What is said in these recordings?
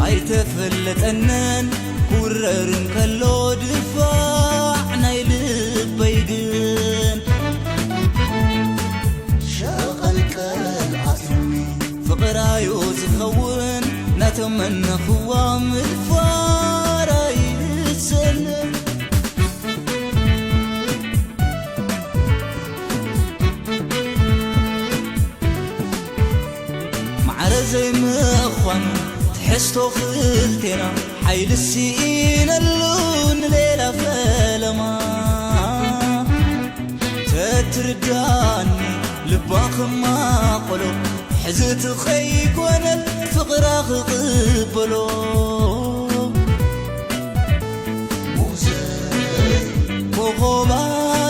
ኣይተፈለጠንን ክውረር እንከሎ ድፋዕ ናይ ልበይ ግን ሸቐልቀል ኣትዩኒ። ፍቕራዩ ዝኸውን ናተመነኽዋ ምድፋር ኣይሰልን። ማዕረ ዘይምዃኑ ትሕዝቶ ክልቴና ሓይሊ ስኢነሉ ንሌላ ፈለማ። ተትርዳኒ ልባ ክማቆሎ ሕዝቲ ከይኮነት ፍቕራ ክቕበሎ። ኮኾባ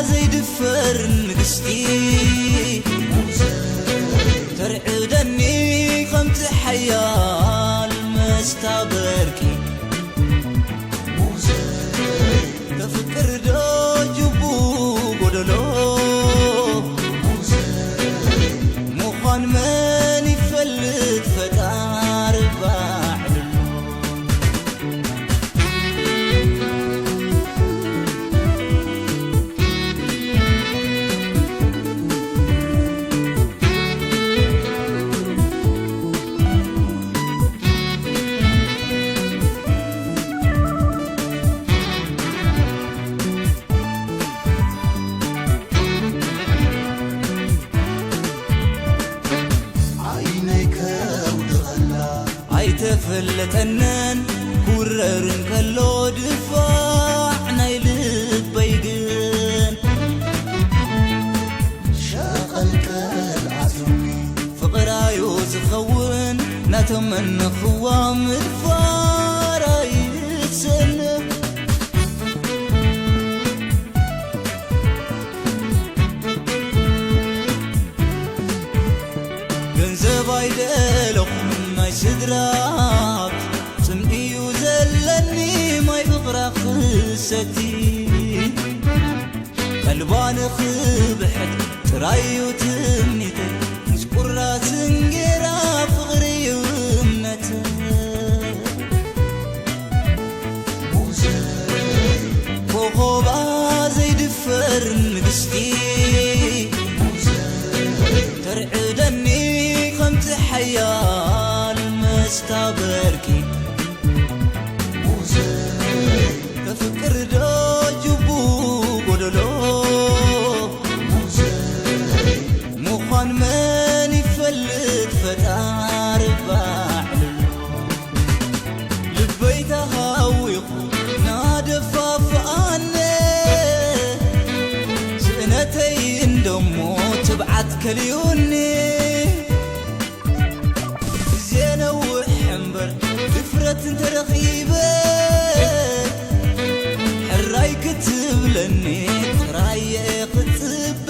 ዘይድፈር ንግስቲ ተርዕደኒ ከምቲ ሓያል መስታ በርቂ። ተፍቅር ዶ ጅቡ ጎደሎ ምዃን መን ይፈልጥ ፈጣር ባዕሉ። ዓይነይ ከውድቐላ ኣይተፈለጠንን ክውረር እንከሎ ድፋዕ ናይ ልበይ ግን ሸቐልቀል ኣትዩኒ። ፍቕራዩ ዝኸውን ናተመነኽዋ ምድፋር ኣይሰልን። ገንዘብ ኣይደለኹን ናይ ስድራ ሃብቲ፣ ጽምኢዩ ዘለኒ ማይ ፍቕራ ክሰቲ። ቀልባ ንኽብሕት ጥራይዩ ትምኒተይ፣ ምስ ቁራስ እንጌራ ፍቕሪዩ እምነተይ። ኮኾባ ዘይድፈር ንግስቲ ተርዕደኒ ከምቲ ሓያል መስታ በርቂ። ከፍቅር ዶ ጅቡ ጎደሎ ምዃን መን ይፈልጥ ፈጣሪ ባዕሉ። ልበይ ተሃዊኹ ናደፋፍኣኒ፣ ስእነተይ እንደሞ ትብዓት ከልዩኒ። ግዜ ነውሕ እምበር ድፍረት እንተረኺበ፣ ሕራይ ክትብለኒ ጥራይ እየ ክጽበ።